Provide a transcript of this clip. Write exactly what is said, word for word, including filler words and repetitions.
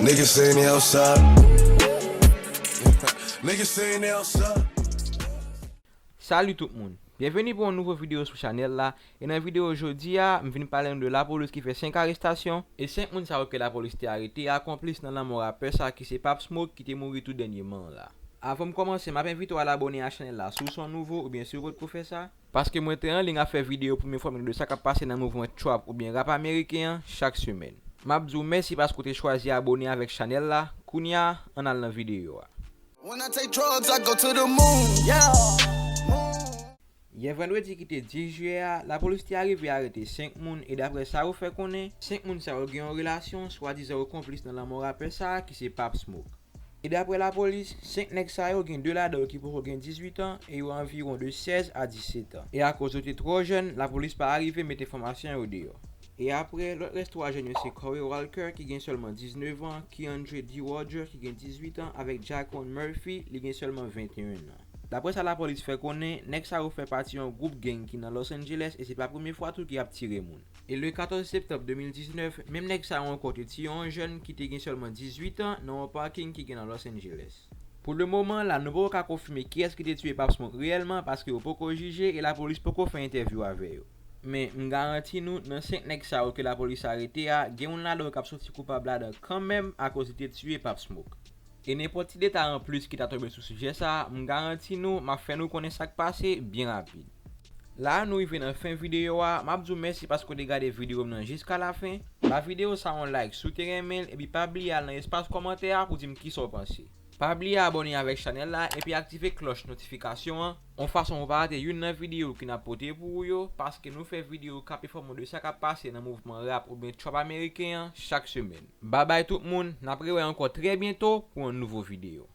Niggas saying they outside. Niggas saying they outside. Salut tout moun! Byenveni pou yon nouvo videyo sou chanèl la. E nan videyo jodi a, m vin pale nou de lapolis ki fè senk arestasyon. E senk moun sa yo ke lapolis te arete a konplis nan lanmò rapè sa ki se Pop Smoke ki te mouri tou dènyèman la. Avan m kòmanse, m ap envite w al abòne a chanèl la si w se yon nouvo oubyen si w potko fè sa. Paske mwen te anliy ap fè videyo pou m enfòme nou de sa k ap pase nan mouvman trap oubyen rap ameriken an chak semèn. M ap di w mèsi paske w te chwazi abòne avèk chanèl la. Kounye a, ann al nan videyo a. When I take drugs, I go to the moon. Yeah. Moon. Yè vandredi ki te dis jiyè a, lapolis te arive arete senk moun e daprè sa yo fè konnen, senk moun sa yo gen yon relasyon swadizan yo konplis nan lanmò rapè sa a ki se Pop Smoke. E daprè lapolis, senk nèg sa yo gen de ladan yo ki poko gen dizuit an e yo anviwon de sèz a disèt an. E akoz yo te twò jèn, lapolis pa arive met enfòmasyon yo deyò. E aprè, lòt rès twa jèn yo se Corey Walker ki gen sèlman diznèf an, Keandre D. Roger ki gen dizuit an, avèk Jaquan Murphy, li gen sèlman venteyen an. Daprè sa lapolis fè konnen, nèg sa yo fè pati yon gwoup gang ki nan Los Angeles e se pa premye fwa tou ki ap tire moun. E le katòz septanm de mil diznèf, menm nèg sa yo ankò te tiye yon jèn ki te gen sèlman dizuit an nan yon parking ki gen nan Los Angeles. Pou le moman la, nou poko ka konfime kiyès ki te tiye Pop Smoke reyèlman paske yo poko jije e lapolis poko fè entèvyou avè yo. Men, m garanti nou, nan senk nèg sa yo ke lapolis arete a, gen youn ladan yo k ap soti koupab ladan kanmenm akoz li te tiye Pop Smoke. E nenpòt ti detay anplis ki ta tonbe sou sijè sa a, m garanti nou, m ap fè nou konnen sa k pase byen rapid. La a nou rive nan fen videyo a, m ap di w mèsi paske w te gade videyo m nan jiska lafen. Ba videyo sa a yon like si w te renmen l, epi pa bliye al nan espas kòmantè a pou di m kisa w panse. Pa bliye abòne avèk chanèl la epi aktive klòch notifikasyon an, yon fason pou w pa rate youn nan videyo ki n ap pote pou ou yo, paske nou fè videyo k ap enfòme w de sa k ap pase nan mouvman rap oubyen trap ameriken an chak semèn. Babay tout moun, n ap rewè ankò trè byento pou yon nouvo videyo.